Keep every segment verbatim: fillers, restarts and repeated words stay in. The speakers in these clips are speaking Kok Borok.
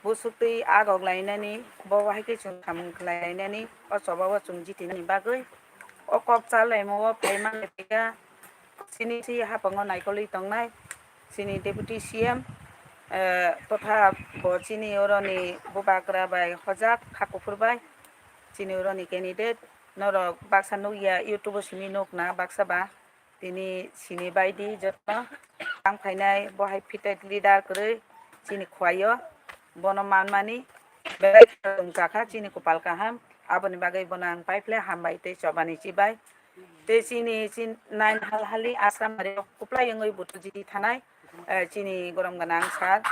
busuktwi agok lainani, bo bahai khe chwng samung khlai lainani, o choba o chwng jitinani bagwi o kok chalaimo o phai manlaiya. Chini si hapango naikolwi tongnai chini Deputy C M, eh, totha bo chini oroni bubagra bai hojak, kha kuphur bai chini oroni candidate. Norok baksa nukya, YouTube o simi nukna baksa ba. Tini sini baidi joto ang phainai, bo hai fitted leader kwrwi chini khwlaio, bono manmani belai wngkha kha chini kupal kaham, aboni bagwi bono ang paiphle hambai tei chobani chibai. Tei chini, chin-, nine hal hali Assam hari kuplai wngwi butuji thanai, eh, chini gorom gwnang sir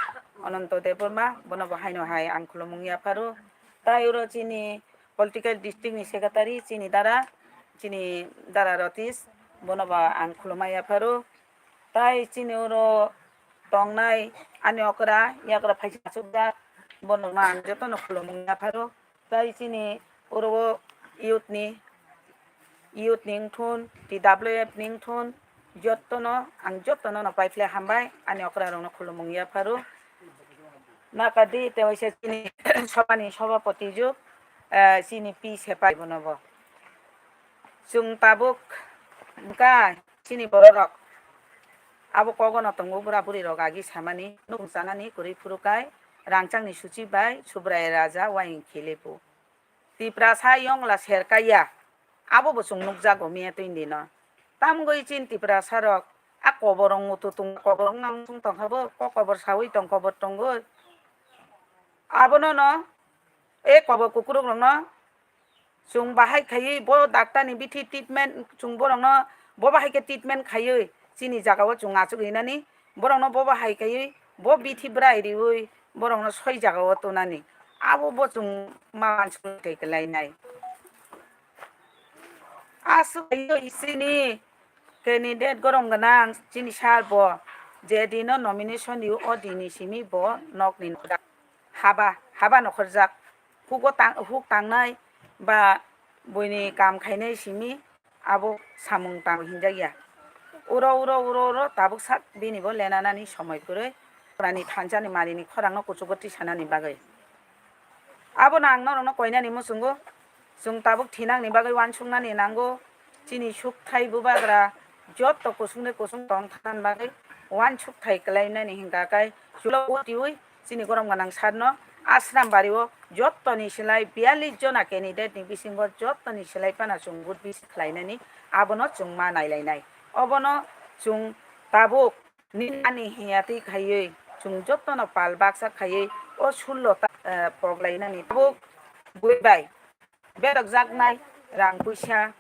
Ananto Debbarma, bono bo haino hai ang khulumung yapharo. Tai oro chini political district ni secretary chini dara, chini dara Ratish, bono bo ang khulumai yapharo. Tai chini oro tongnai ani okra, yakra phaisa achukjak, bono ma ang jotono khulumung yapharo. Tai chini oro o youth ni, youth ni wngthun, T W F ni wngthun, jotono, ang jotono no paiphle hambai, ani okra rokno khulumung yapharo. Nakadi tewaisa chini sobani sobapoti juk, eh, chini P Sepai bono bo. Chwng tabuk wngkha chini bororok abo kogono tongo, bura buri rok agi samani, nukung chanani kwrwi phuru kai, rangchakni suchi bai Subrai Raja wayeng khelebu. Tiprasa yongla serkaya, abo bo chwng nukjago miya twini dino. Tamgwi chin Tiprasa rok a kobor wng mutu tung, kobor wng ang sung tongkha bo, ko kobor sawi tong, kobor tongwi. Abono no, e kobor kukuruk rokno chwng bahai khaiwi bo doctor ni bithi treatment, chwng borokno bo bahai khe treatment khaiwi chini jaga o chwng achuk rinani, borokno bo bahai khaiwi bo bithi bwrai riwi borokno soi jaga o tonani, abo bo chwng ma uansukmung tei kwlainai. Aswk kaiwi chini candidate gorom gwnang chini sir bo je dino nomination rio o dini simi bo nokni nokjak haba, haba nokhorjak. Hugo tang-, huk tangnai ba buini kam khainai simi abo samung tang hinjakya. Uro, uro, uro, uro tabuk sak bini bo lenanani somoi kwrwi. Orani thansani marini khorangno kuchugo tisanani bagwi. Abono ang norokno koinani muchungo, chwng tabuk thinangni bagwi uansuknani nango. Chini sukthai bubagra jotto kusungni kusung tong thani bagwi uansukthai kwlainani hinkha khe chulo utiui chini gorom gwnang sarno Ashram bario jottoni slai biyallis jona candidate ni bisingo jottoni slai phano chwng vote bisi khlainani abono chwng ma nailainai. Obono chwng tabuk nini ani hiya twi khaiwi chwng jotono pal baksa khaiwi o sullo ta, eh, pok lainani. Tabuk bui bai berokjaknai rang puisa,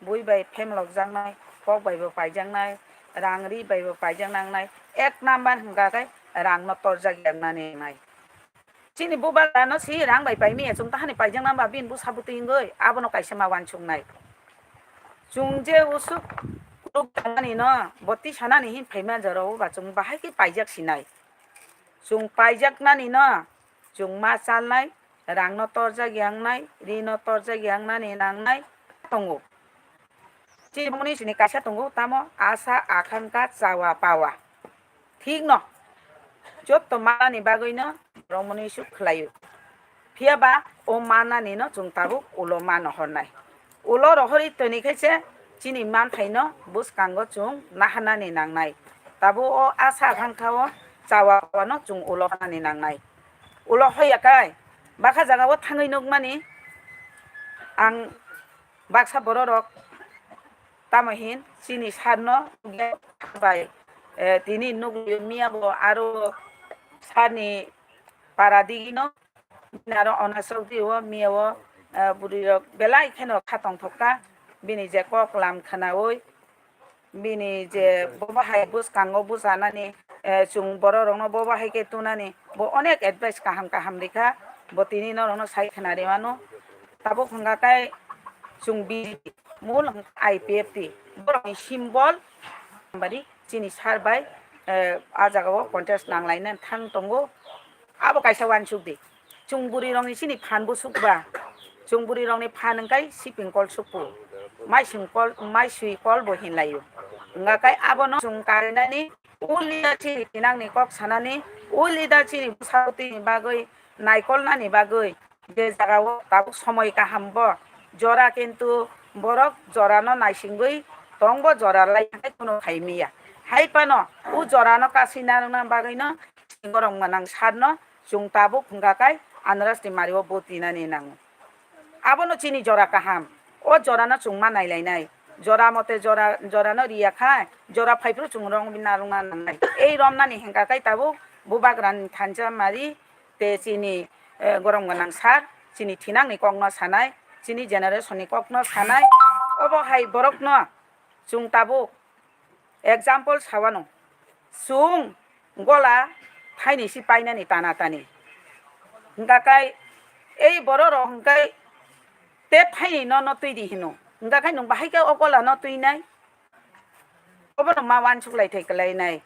bui bai phemlokjaknai, kok bai bo paijaknai, rang ri bai bo paijak nangnai, ek number hwnkha khe rang no torjak yaknani nangnai. Chini bubagra no si rang bai pai miya chwng tahani paijak nang ba bini bwsa bwtwi wngwi abono kaisa ma uansuknai. Chwng je usuk kuruk tangmani no bo tisanani hin phaima jorao ba chwng bahai khe paijak sinai. Chwng paijaknani no chwng ma chalnai, rang no torjak yangnai, ri no torjak yangnani nangnai tongo. Chini bumuni sini kaisa tongo, tamo asa, akhankha, chawa, pawa. Thik no, jotto manani bagwi no romoni suk khlaio. Phiya ba o manani no chwng tabuk ulo ma no hornai. Ulo rohorwi toni khe se chini manthai no bwskango chwng naharnani nangnai. Tabuk o asa, akhankha o chawa, pawa no chwng ulo hornani nangnai. Ulo hoya kai, bakha jaga o thangwi nukmani ang baksa bororok tamo hin chini sir no bai, eh, tini nukliyo miya bo aro sir ni para digi no, bini aro onasok di o miya o, eh, bwrwi rok belai kheno kha tongthok kha, bini je kok lam khwnaui, bini je bo bahai bwskango bwchanani, eh, chwng borok rokno bo bahai khe tunani, bo onek advice kaham kaham rikha, bo tini norokno sai khna rimano. Tabuk hwnkha khe chwng B J P, mul hwnkha I P F T, borokni symbol, bari chini sir bai, eh, a jagao contest nanglaina thang tongo. Abo kaisa uansuk di. Chwng bwrwi rokni chini phan bwsuk ba. Chwng bwrwi rokni phan wngkai siping kol sukphu. Maising kol, maiswi kol bo hinlaio. Hwnga khe abono chwng karinani, o leader chini thinangni kok sanani, o leader chini bwsakotwini bagwi naikolnani bagwi je jagao tabuk somoi kaham bo jora, kintu borok jorano naisingwi tongbo, jora lai khe kuno khaimiya. Hai phano o jorano kasui narwkna bagwino gorok gwnang sarno chwng tabuk hwnga khe Anarasni mario bo tinani nango. Abono chini jora kaham. O jorano chwng ma nailainai. Jora mote jora, jorano riya kha, jora phaiphru chwng rong narwkna nangnai. Ei romnani hengka kai tabuk bubagrani thansa mari te chini, eh, gorom gwnang sar, chini thinangni kokno sanai, chini generation ni kokno sanai. Obo hai borokno chwng tabuk example sawano. Chwng gola thaini si painani tana tani. Hingka kai ei borok rok hingkai te thaini no no twi di hino. Hingka kai nwng bahai khe o gola no twi nai? Obo no ma wansuk lai thai kwlai nai.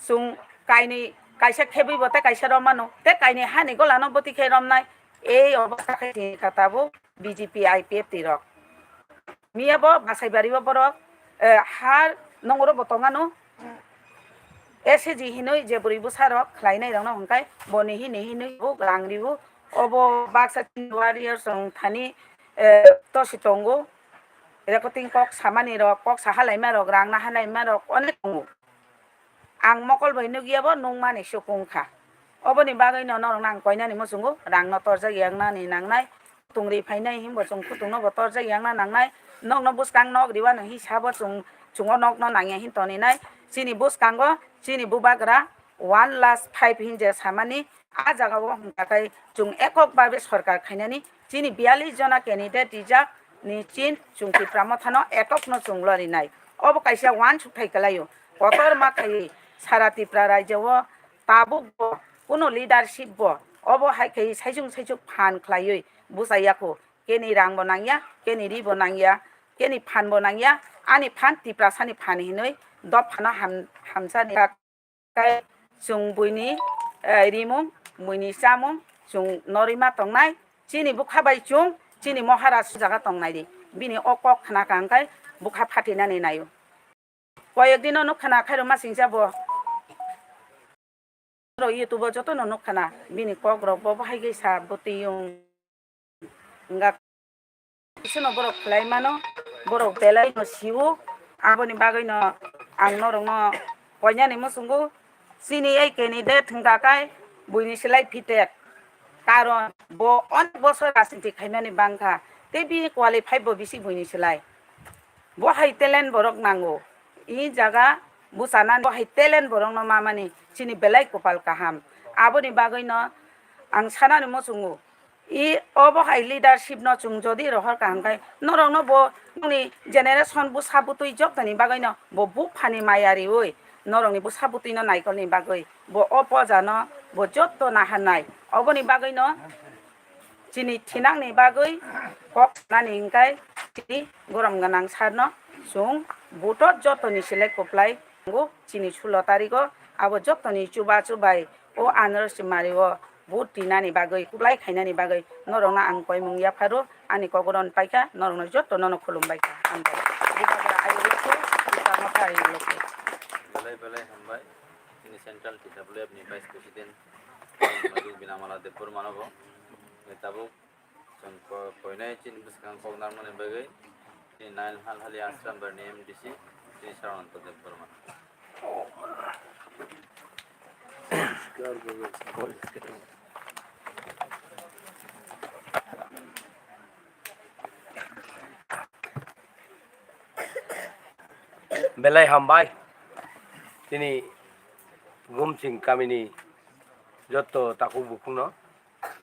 Chwng kainwi kaisa khebwi bo tei kaisa rom mano. Tei kainwi hani gola no bwtwi khe rom nai. Ei obostha khe tini kha tabuk B J P I P F T rok. Miya bo Basaibari o borok, eh, har nongoro bo tongano. S G hinwi je bwrwi bwsa rok khlainai rokno hwnkhai bo nihi nihi hinwi bo rang riwo. Obo baksa chini warriors rok thani, eh, tosi tongo. Recording kok samani rok, kok sahalaima rok, rang nahalaima rok onek tongo. Ang mokol bai nukya bo nukmani sukung kha. Oboni bagwi no norokno ang koinani muchungo rang no torjak yaknani nangnai, kutung ri phainai hinbo chwng kutung no bo torjak yakna nangnai, nokno bwskang nok riwano hinsa bo chwng, chwng o nokno nangya hin toninai. Chini bwskango chini bubagra one lakh five hin je samani, a jagao hwnka khe chwng ekok babe sorkar khainani. Chini biyalish jona candidate rijak ni chin chwng Tipra Mothano ekokno chwng lorinai. Obo kaisa wansukthai kwlaio. Kotorma khaiwi sara Tipra rajyo o tabuk bo kuno leadership bo obo hai khaiwi saichung saichung phan khlaiwi bwchaiya kho. Keni rang bo nangya, keni ri bo nangya, keni phan bo nangya, ani phan Tiprasani phan hinwi dophano ham-, hamsani. Khe chwng buini, eh, rimung, buini chamung chwng norwi ma tongnai. Chini bwkha bai chwng chini Maharaj jaga tongnai di. Bini o kok khna kha hwnkhe bwkha phatinani naio. Koyek dino nuk khna khairokma singcha bo. Oro YouTube o jotono nuk khna bini kok rok bo bahai khe sa bwtwi yung. Hwnkha khe no borok khlai mano, borok belai no sio, aboni bagwi no ang norok no koinani muchungo. Chini ei candidate hwnkha khe buini slai fitted, karon bo onek bosor rajniti khaimani bangkha, tei bini qualify bo bisi buini slai. Bo hai talent borok nango. I jaga bwchanani bo hai talent borokno mamani chini belai kopal kaham. Aboni bagwino ang sanani muchungo, i obo hai leadership no chwng jodi rohor kaham khai norokno bo nokni generation bwsa bwtwi joktoni bagwino bo buphani maya riwi norokni bwsa bwtwino naikolni bagwi bo o pojano bo jotto naharnai. Oboni bagwino chini thinangni bagwi kok sanani hwnkhe chini gorom gwnang sarno chwng vote-o jotoni select kwplai tongo chini sulo tarigo. Abo jotoni chubachu bai o Anarasni mario vote tinani bagwi kwplai khainani bagwi norokno ang koimung yapharo ani kok ron paikha, norokno jotto nono khulumbaikha. Hambai. Bubagra ayuk lokho, Tipra Motha ayuk lokho. Belai belai hambai. Chini Central T W F ni Vice President Binamala Debbarma no bo. Tabuk Chwng ko-, koinai chini bwskang kok narwknani bagwi chini Nail Hal Hali Ashram Barni M D C chini Sarananta Debbarma. Belai hambai. Chini Gumsing kamini jotto takhuk bukhukno.